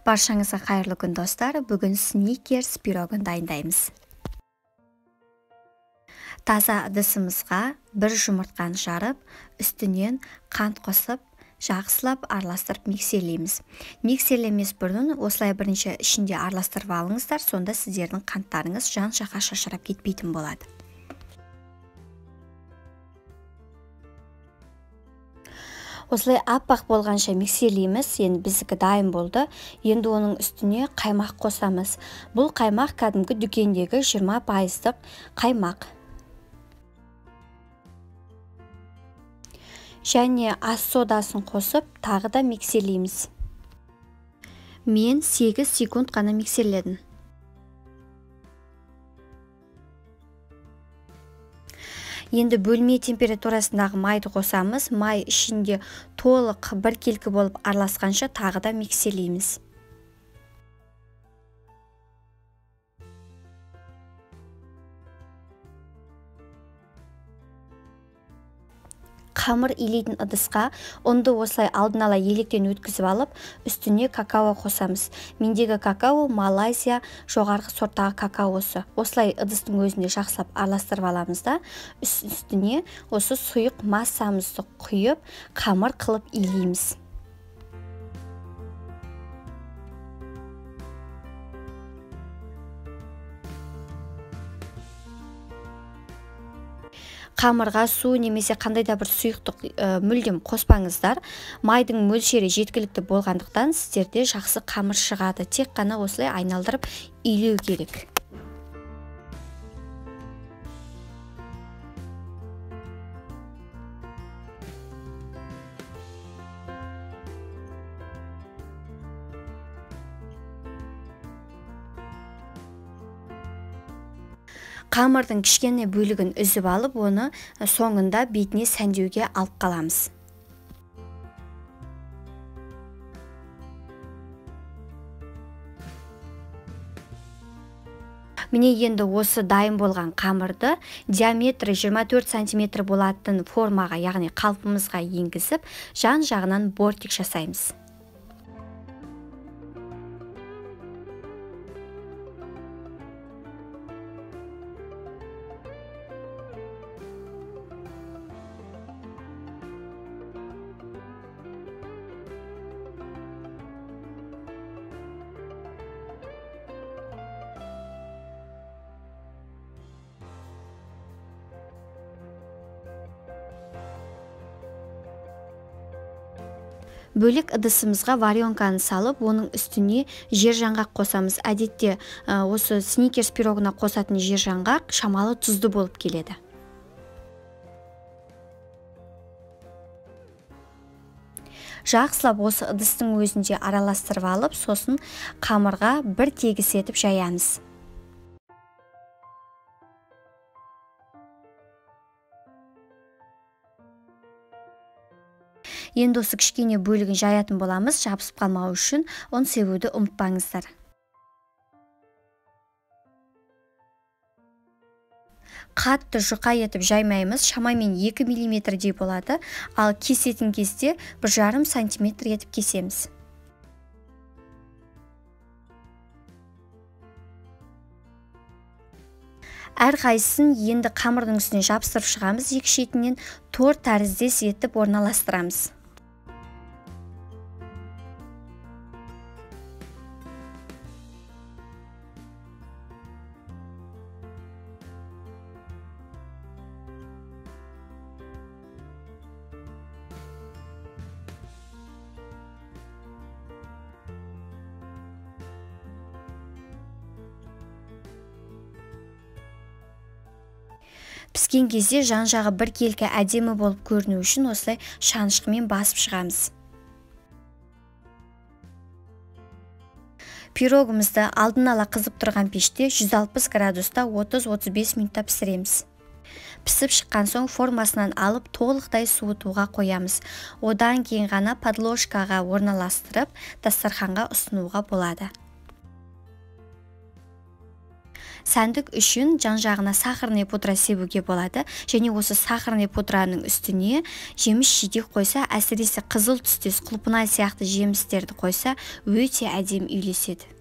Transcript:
Баршаңызға қайырлы күн, достар. Бүгін сникерс пирогын дайындаймыз. Таза ыдысымызға бір жұмыртқаны жарып, үстінен қант қосып, жақсылап араластырып миксерлейміз. Миксерлемес бұрын осылай бірінші ішінде араластырып алыңыздар, сонда сіздердің қанттарыңыз жан-жаққа шашырап кетпейтін болады. Осылай аппақ болғанша миксерлейміз. Енді біздікі дайын болды. Енді оның үстіне қаймақ қосамыз. Бұл қаймақ кәдімгі дүкендегі 20%-лық қаймақ. Және ас содасын қосып, тағы да миксерлейміз. Мен 8 секунд қана миксерледім. Енді бөлме температурасындағы майды қосамыз. Май ішінде толық біркелкі болып араласқанша тағы да миксерлейміз. Қамыр илейтін ыдысқа ұнды осылай алдын ала електен өткізіп алып, үстіне какао қосамыз. Мендегі какао Малайзия жоғарғы сорттағы какаосы. Осылай ыдыстың өзінде жақсылап араластырып аламыз да, үстіне осы сұйық массамызды құйып, қамыр қылып илейміз. Қамырға су немесе қандай да бір сұйықтық мүлдем қоспаңыздар. Майдың мөлшері жеткілікті болғандықтан сіздерде жақсы қамыр шығады. Тек қана осылай айналдырып илеу керек. Қамырдың кішкене бөлігін үзіп алып, оны соңында бетіне сәндеуге алып қаламыз. Міне енді осы дайын болған қамырды диаметрі 24 сантиметр болатын формаға, яғни қалпымызға енгізіп, жан-жағынан бортик жасаймыз. Бөлек ыдысымызға варенканы салып, оның үстіне жер жаңғақ қосамыз. Әдетте осы сникерс пирогына қосатын жер жаңғақ шамалы тұзды болып келеді. Жақсылап осы ыдыстың өзінде араластырып алып, сосын қамырға бір тегіс етіп жаямыз. Енді осы кішкене бөлігін жаятын боламыз, жабысып қалмау үшін ұн себуді ұмытпаңыздар. Қатты жұқа етіп жаймаймыз, шамамен 2 миллиметрдей болады, ал кесетін кезде 1,5 сантиметр етіп кесеміз. Әрқайсысын енді қамырдың үстіне жабыстырып шығамыз, екі шетінен торт тәріздес етіп орналастырамыз. Піскен кезде жан-жағы біркелкі әдемі болып көріну үшін осылай шанышқымен басып шығамыз. Пирогымызды алдын ала қызып тұрған пеште 160 градуста 30-35 минутта пісіреміз. Пісіп шыққан соң формасынан алып толықтай суытуға қоямыз. Одан кейін ғана подложкаға орналастырып, дастарханға ұсынуға болады. Сәндік үшін жан-жағына сахарный пудра себуге болады және осы сахарный пудраның үстіне жеміс жидек қойса, әсіресе қызыл түстес құлпынай сияқты жемістерді қойса, өте әдемі үйлеседі.